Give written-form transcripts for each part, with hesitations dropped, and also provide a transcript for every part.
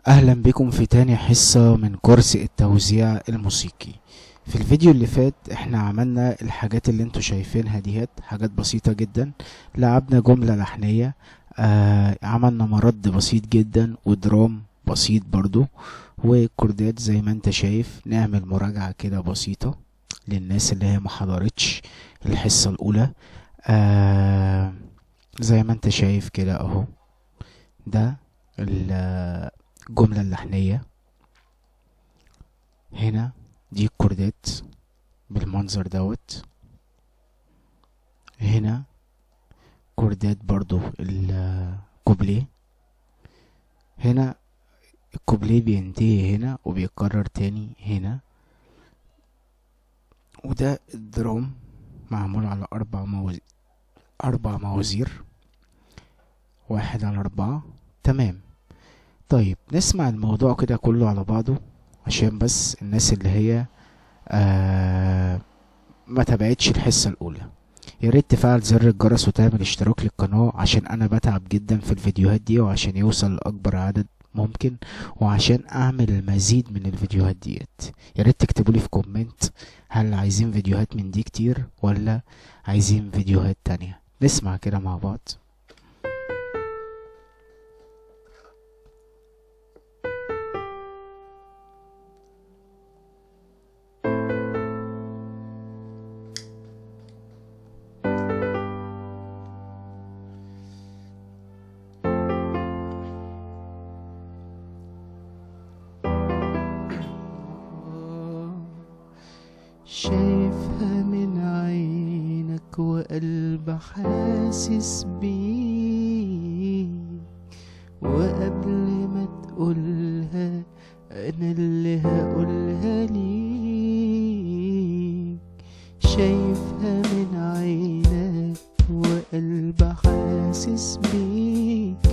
اهلا بكم في تاني حصة من كورس التوزيع الموسيقي. في الفيديو اللي فات احنا عملنا الحاجات اللي انتوا شايفينها ديت، حاجات بسيطة جدا. لعبنا جملة لحنية، عملنا مرد بسيط جدا ودرام بسيط برضو وكوردات زي ما انت شايف. نعمل مراجعة كده بسيطة للناس اللي هي ما حضرتش الحصة الاولى. زي ما انت شايف كده اهو، ده الجملة اللحنية، هنا دي الكوردات بالمنظر دوت، هنا كوردات برضو الكوبليه، هنا الكوبليه بينتهي هنا وبيتكرر تاني هنا، وده الدرام معمول على أربع موازير، 1 على 4. تمام. طيب نسمع الموضوع كده كله على بعضه عشان بس الناس اللي هي ما تابعتش الحصة الأولى. يا ريت تفعل زر الجرس وتعمل اشتراك للقناة عشان أنا بتعب جدا في الفيديوهات دي، وعشان يوصل لأكبر عدد ممكن، وعشان أعمل المزيد من الفيديوهات ديت. يا ريت تكتبولي في comment هل عايزين فيديوهات من دي كتير ولا عايزين فيديوهات تانية. نسمع كده مع بعض. شايفها من عينك وقلب حاسس بيك، وقبل ما تقولها انا اللي هقولها ليك. شايفها من عينك وقلب حاسس بيك،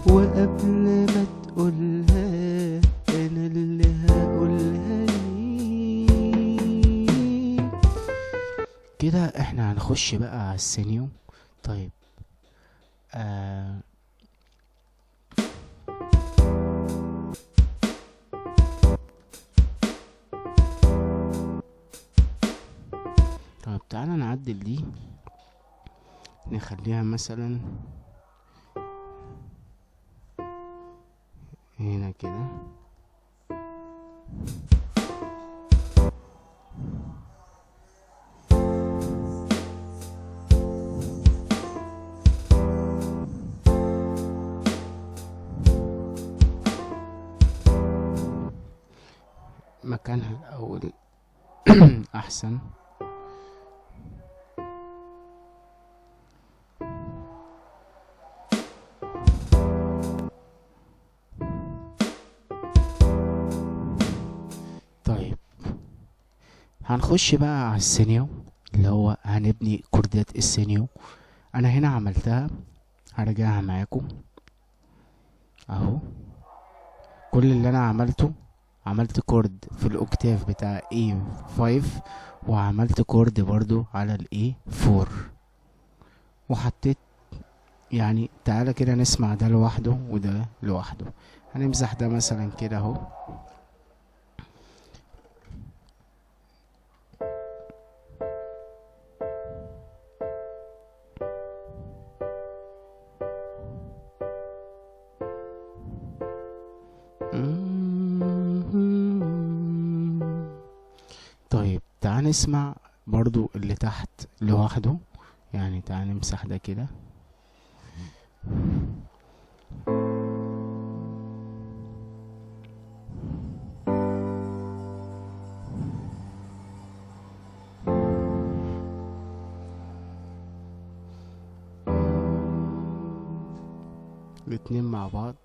وقبل ما تقولها انا اللي هقولها ليك. كده احنا هنخش بقى على السينيو. طيب طيب تعالى نعدل دي، نخليها مثلا هنا كده. مكانها الأول أحسن. طيب هنخش بقى على السينيو اللي هو هنبني كوردات السينيو. أنا هنا عملتها، هرجعها معاكم أهو. كل اللي أنا عملته، عملت chord في ال octave بتاع A5، وعملت chord برضو على ال A4، وحطيت يعني. تعالى كده نسمع ده لوحده وده لوحده. هنمسح ده مثلا كده اهو. طيب تعال نسمع برضو اللي تحت لوحده، يعني تعال نمسح ده كده. الاتنين مع بعض.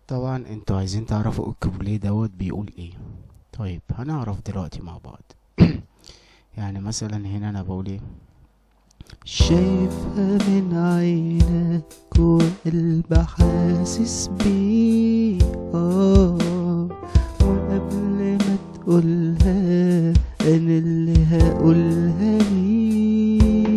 طبعا انتوا عايزين تعرفوا الكوبليه دوت بيقول ايه. طيب هنعرف دلوقتي مع بعض. يعني مثلا هنا انا بقول ايه؟ شايفها من عينك وقلب حاسس بيه، وقبل ما تقولها انا اللي هقولها ليه.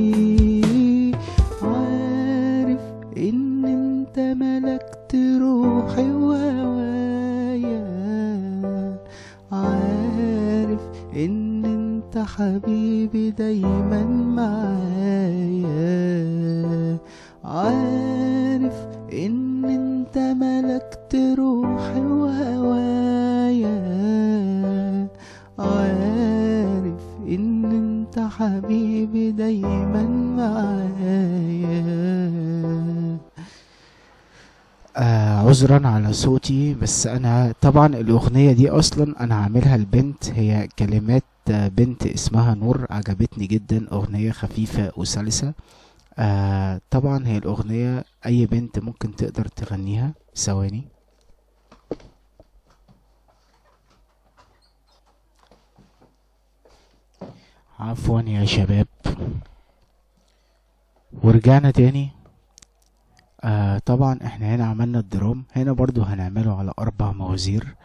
عارف ان انت ملكت روحي وهوايا، عارف ان انت حبيبي دايما معايا، عارف ان انت ملكت روحي وهوايا، عارف ان انت حبيبي دايما معايا. عذرا على صوتي، بس انا طبعا الاغنية دي اصلا انا عاملها لبنت، هي كلمات بنت اسمها نور، عجبتني جدا، اغنية خفيفة وسلسة. طبعا هي الاغنية اي بنت ممكن تقدر تغنيها. ثواني، عفوا يا شباب، ورجعنا تاني. طبعا احنا هنا عملنا ال drum، هنا برضو هنعمله على 4 موازير.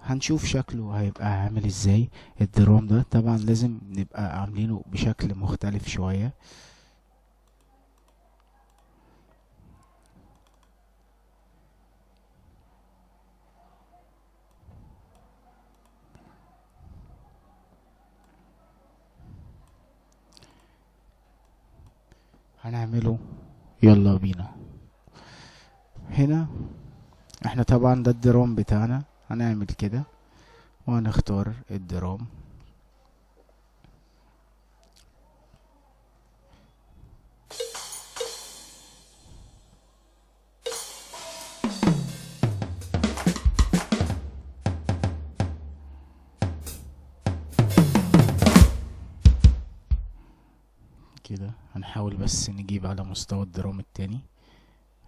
هنشوف شكله هيبقى عامل ازاي ال drum ده. طبعا لازم نبقى عاملينه بشكل مختلف شوية. هنعمله، يلا بينا. هنا احنا طبعا ده ال drum بتاعنا، هنعمل كده وهنختار ال drum. كده هنحاول بس نجيب على مستوى ال drum التاني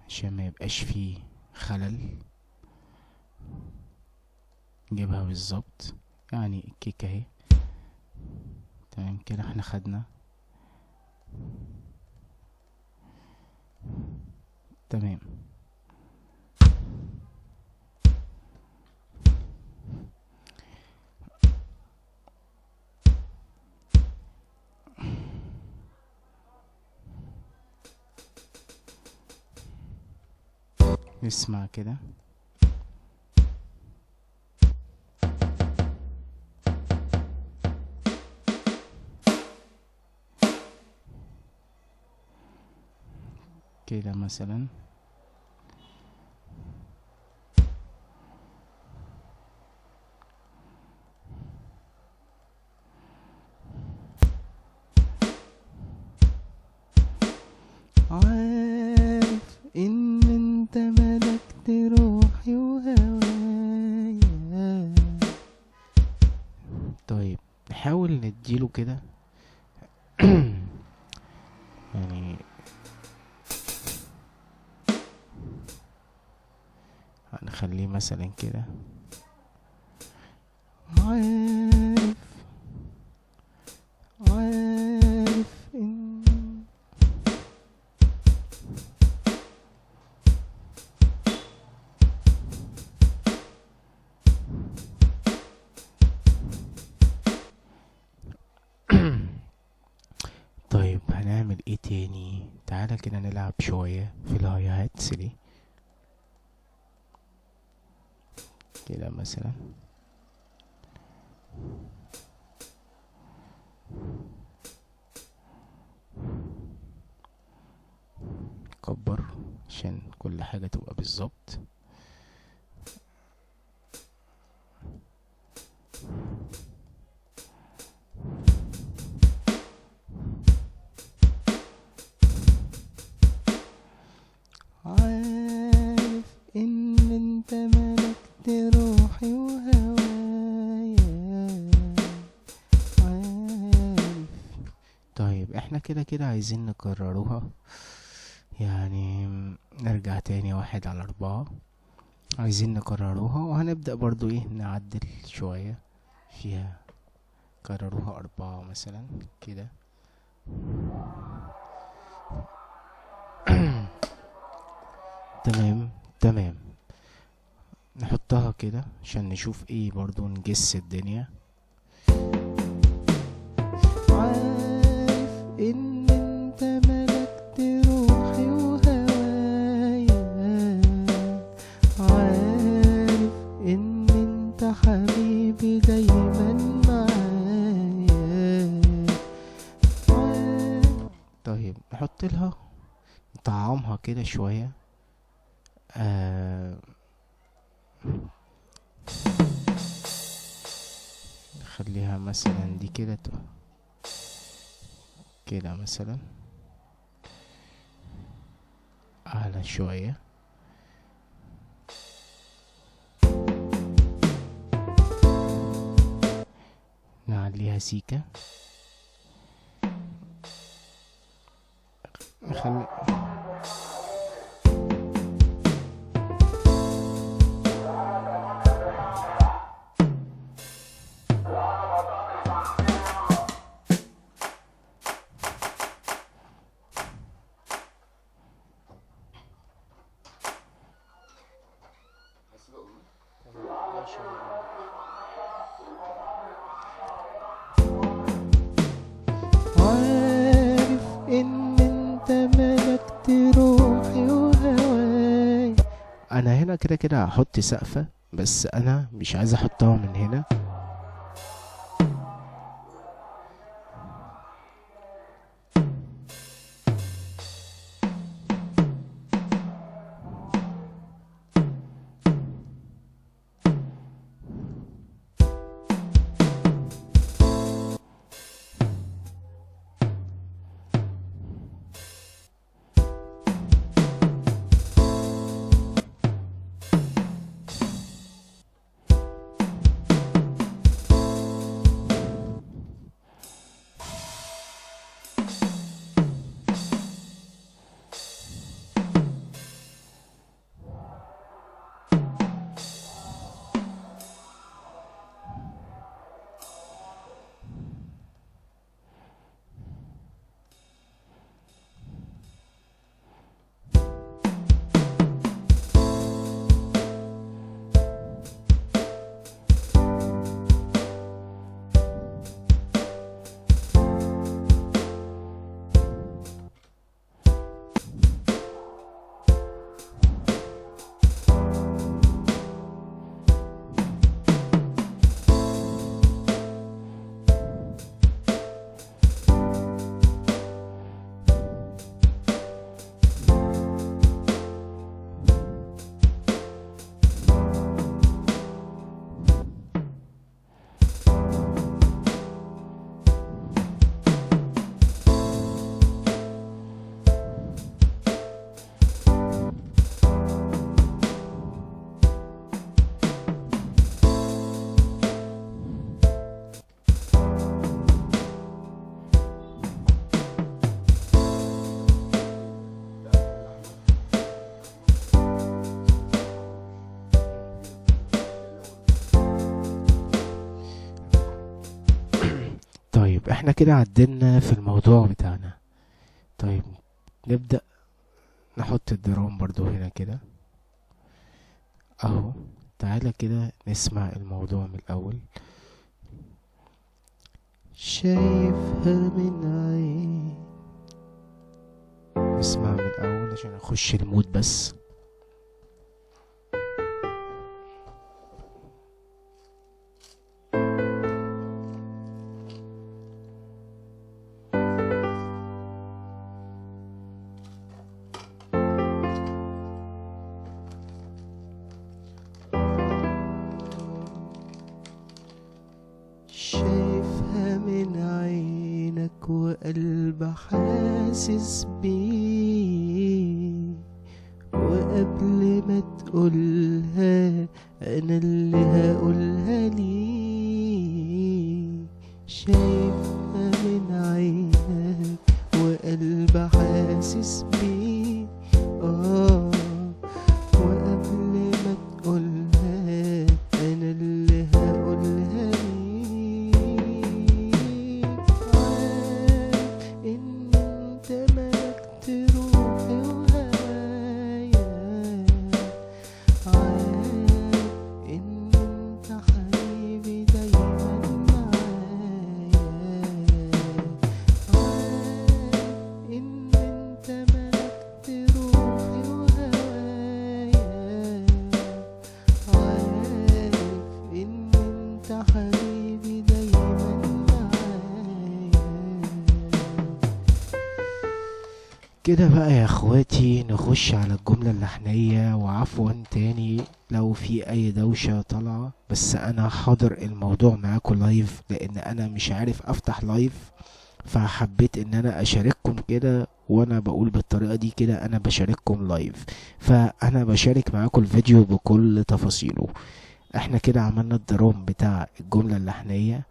عشان ما يبقاش فيه خلل، نجيبها بالظبط. يعني ال kick اهي، تمام كده. احنا خدنا تمام. نسمع كده. كده مثلا. عارف ان انت ملكت روحي وهوايا. طيب نحاول نديله كده يعني هنخليه مثلا كده. عارف عارف ان طيب هنعمل ايه تاني؟ تعالى كده نلعب شوية في ال hi-hats دي كده مثلا. كبر عشان كل حاجة تبقى بالظبط. عارف ان انت ملكت روحي وهوايا. عارف. طيب احنا كده كده عايزين نكرروها، يعني نرجع تاني 1/4. عايزين نكرروها، وهنبدأ برضو ايه نعدل شوية فيها. كرروها 4 مثلا كده، تمام تمام، نحطها كده عشان نشوف ايه برضو، نجس الدنيا. عارف ان انت ملكت روحي وهوايا، عارف ان انت حبيبي دايما معايا. طيب نحط لها، نطعمها كده شوية. نخليها مثلا دي كده كده مثلا اعلى شوية. نعليها سيكة، نخلي عارف ان انت ملكت روحي وهواي. انا هنا كده كده هحط سقفة، بس انا مش عايز احطها من هنا. طيب احنا كده عدلنا في الموضوع بتاعنا. طيب نبدأ نحط الدرام برضو هنا كده اهو. تعالى كده نسمع الموضوع من الاول. شايفها من عين، نسمع من الاول عشان اخش ال mood بس. شايفها من عينك وقلب حاسس بيه، وقبل ما تقولها انا اللي هقولها ليه. شايفها من عينك وقلب حاسس بيه، وقبل ما تقولها انا اللي هقولها ليه. عارف ان كده بقى يا اخواتي نخش على الجملة اللحنية. وعفوا تاني لو في اي دوشة طالعة، بس انا حاضر الموضوع معاكم live لان انا مش عارف افتح live، فحبيت ان انا اشارككم كده وانا بقول بالطريقة دي كده انا بشارككم live، فانا بشارك معاكم الفيديو بكل تفاصيله. احنا كده عملنا ال drum بتاع الجملة اللحنية،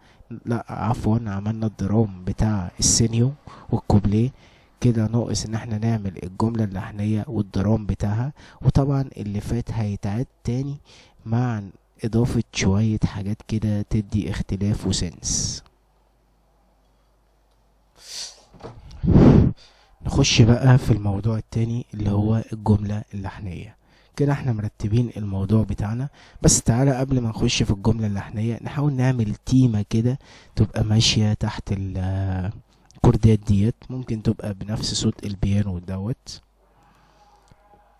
لا عفوا عملنا ال drum بتاع السينيو والكوبليه، كده ناقص ان احنا نعمل الجملة اللحنية وال drum بتاعها، وطبعا اللي فات هيتعاد تاني مع اضافة شوية حاجات كده تدي اختلاف و sense. نخش بقى في الموضوع التاني اللي هو الجملة اللحنية. كده احنا مرتبين الموضوع بتاعنا، بس تعالى قبل ما نخش في الجملة اللحنية نحاول نعمل تيمة كده تبقى ماشية تحت الكوردات ديت، ممكن تبقى بنفس صوت البيانو دوت.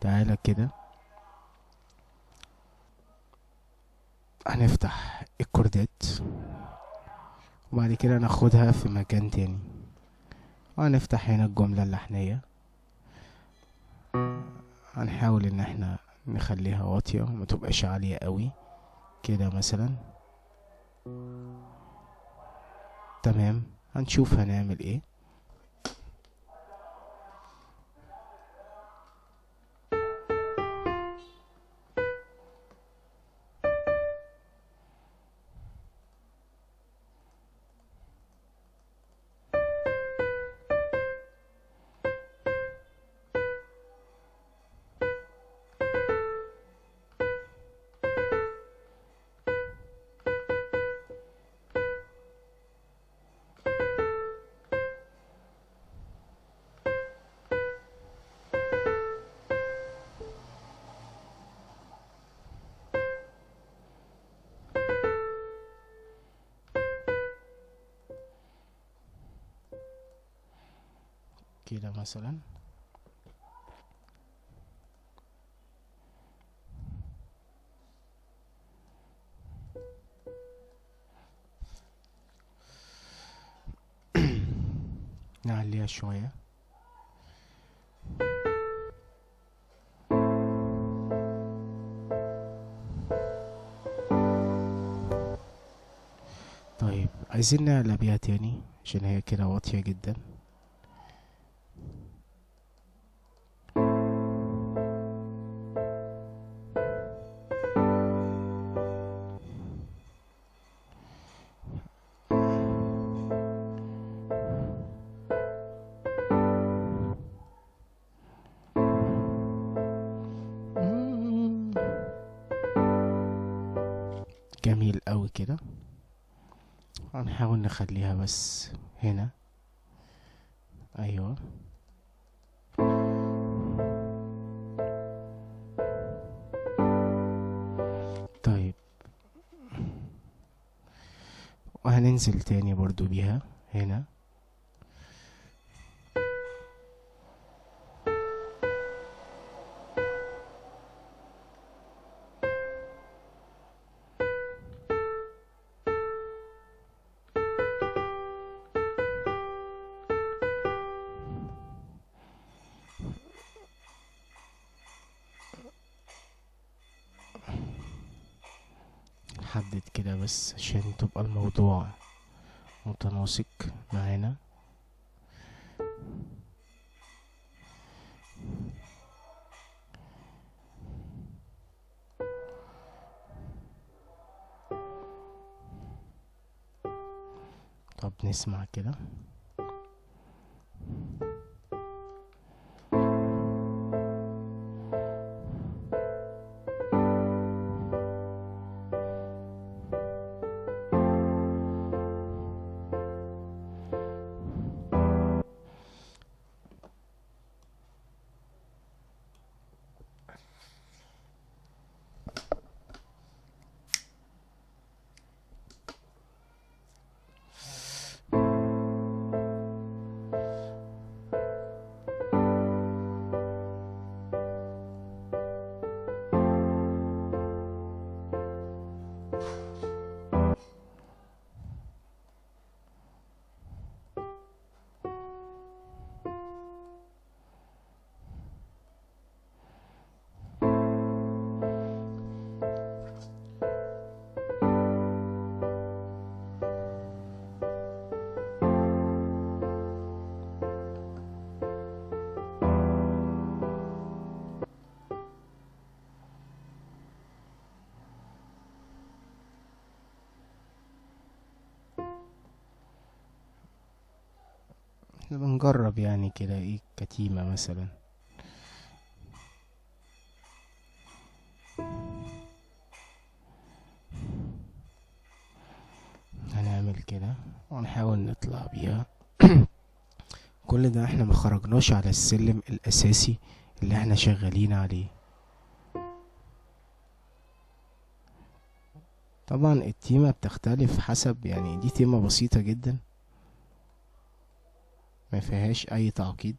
تعالى كده هنفتح الكوردات وبعد كده ناخدها في مكان تاني، وهنفتح هنا الجملة اللحنية. هنحاول ان احنا نخليها واطية وما تبقاش عالية قوي كده مثلا. تمام، هنشوف هنعمل ايه. كده مثلا. نعليها شوية. طيب عايزين نعلى بيها تاني عشان هي كده واطية جدا. جميل قوي كده. هنحاول نخليها بس هنا. ايوه طيب، وهننزل تاني برضو بيها هنا. نحدد كده بس عشان تبقى الموضوع متناسق معانا. طب نسمع كده. احنا بنجرب يعني كده ايه كتيمة مثلا. هنعمل كده ونحاول نطلع بيها. كل ده احنا ما خرجناش على السلم الاساسي اللي احنا شغالين عليه. طبعا التيمة بتختلف حسب، يعني دي تيمة بسيطة جدا ما فيهاش اي تعقيد.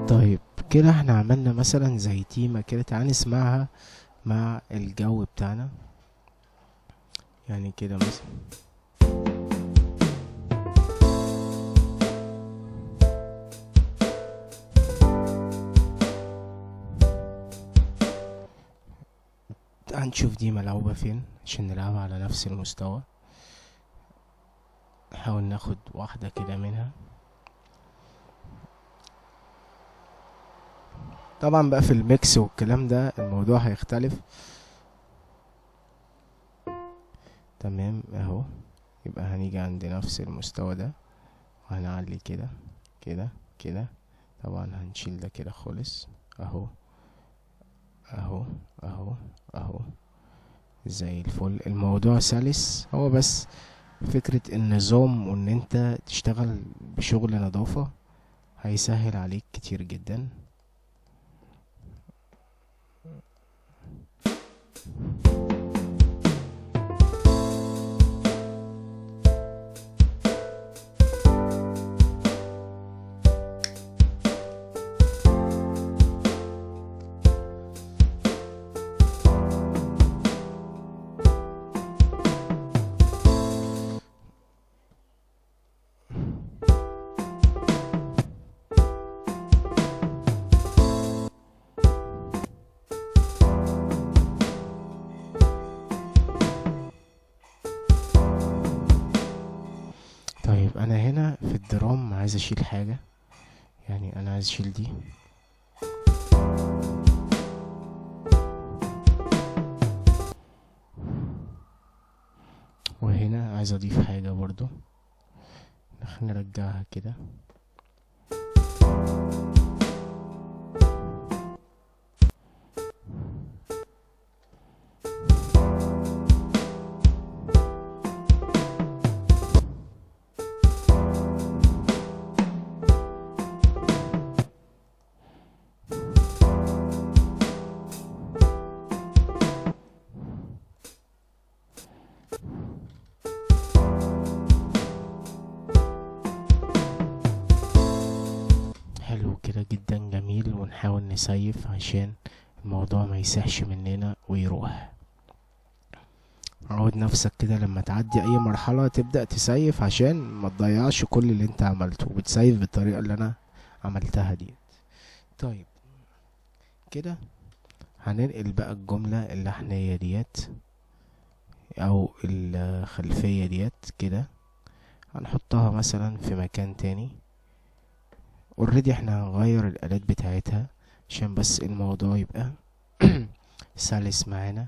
طيب كده احنا عملنا مثلا زي تيمة كده، تعال نسمعها مع الجو بتاعنا يعني كده مثلا. تعال نشوف دي ملعوبة فين عشان نلعبها على نفس المستوى. نحاول ناخد واحدة كده منها. طبعا بقى في ال mix والكلام ده الموضوع هيختلف. تمام اهو، يبقى هنيجي عند نفس المستوى ده وهنعلي كده كده كده. طبعا هنشيل ده كده خالص اهو اهو اهو اهو زي الفل. الموضوع سلس، هو بس فكرة النظام وان انت تشتغل بشغل نظافة هيسهل عليك كتير جدا. طيب انا هنا في الدرام عايز اشيل حاجة، يعني انا عايز اشيل دي. وهنا عايز اضيف حاجة برضو، نرجعها كده. حلو كده جدا، جميل. ونحاول نسيف عشان الموضوع ما يسحش مننا ويروح. عود نفسك كده لما تعدي اي مرحلة تبدأ تسيف عشان ما تضيعش كل اللي انت عملته، وبتسيف بالطريقة اللي انا عملتها دي. طيب كده هننقل بقى الجملة اللحنية ديت او الخلفية ديت كده، هنحطها مثلا في مكان تاني. already احنا هنغير الالات بتاعتها عشان بس الموضوع يبقى سلس معانا.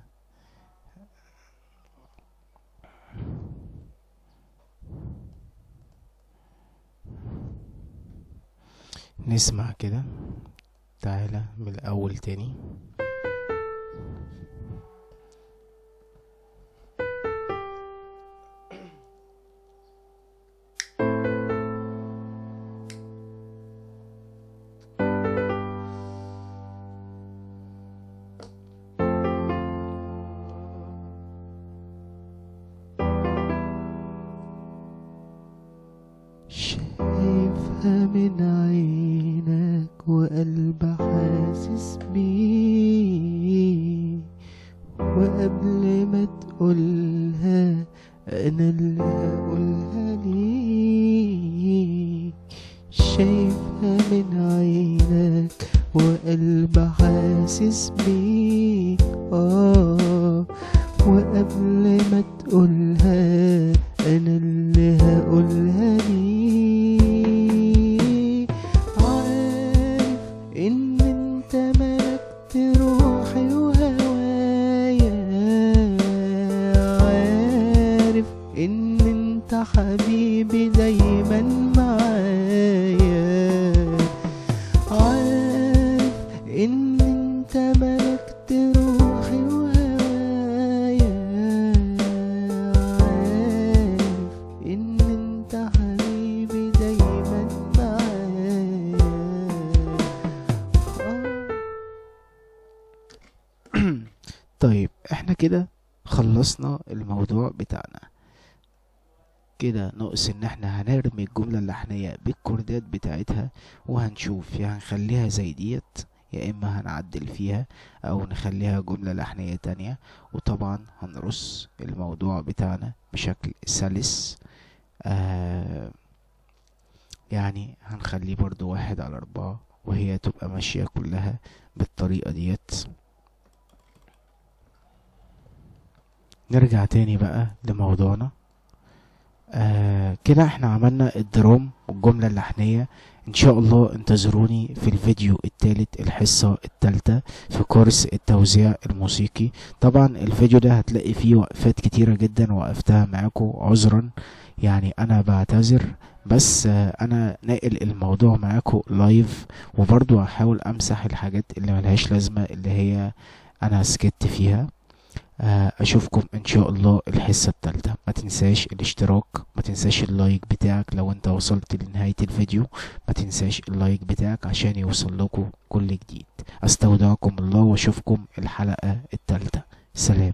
نسمع كده، تعالى من الاول تاني. شايفها من عينك وقلب حاسس بيه، وقبل ما تقولها انا اللي هقولها ليك. شايفها من عينك وقلب حاسس بيه، وقبل ما تقولها انا اللي هقولها ليك. عارف ان انت ملكت روحي وهوايا، عارف ان انت حبيبي دايما معايا، عارف ان انت ملكت روحي وهوايا، عارف ان انت حبيبي دايما معايا. طيب احنا كده خلصنا الموضوع بتاعنا كده، ناقص ان احنا هنرمي الجملة اللحنية بالكوردات بتاعتها، وهنشوف يا هنخليها زي ديت يا اما هنعدل فيها او نخليها جملة لحنية تانية. وطبعا هنرص الموضوع بتاعنا بشكل سلس، يعني هنخليه برضو 1/4 وهي تبقى ماشية كلها بالطريقة ديت. نرجع تاني بقى لموضوعنا. كده احنا عملنا الدرام والجملة اللحنية. ان شاء الله انتظروني في الفيديو الثالث، الحصة الثالثة في كورس التوزيع الموسيقي. طبعا الفيديو ده هتلاقي فيه وقفات كتيرة جدا وقفتها معاكم، عذرا يعني انا بعتذر، بس انا ناقل الموضوع معاكم live، وبرضو هحاول امسح الحاجات اللي ملهاش لازمة اللي هي انا سكت فيها. اشوفكم ان شاء الله الحصة الثالثة. ما تنساش الاشتراك، ما تنساش ال like بتاعك لو انت وصلت لنهاية الفيديو، ما تنساش ال like بتاعك عشان يوصل لكم كل جديد. استودعكم الله واشوفكم الحلقة الثالثة. سلام.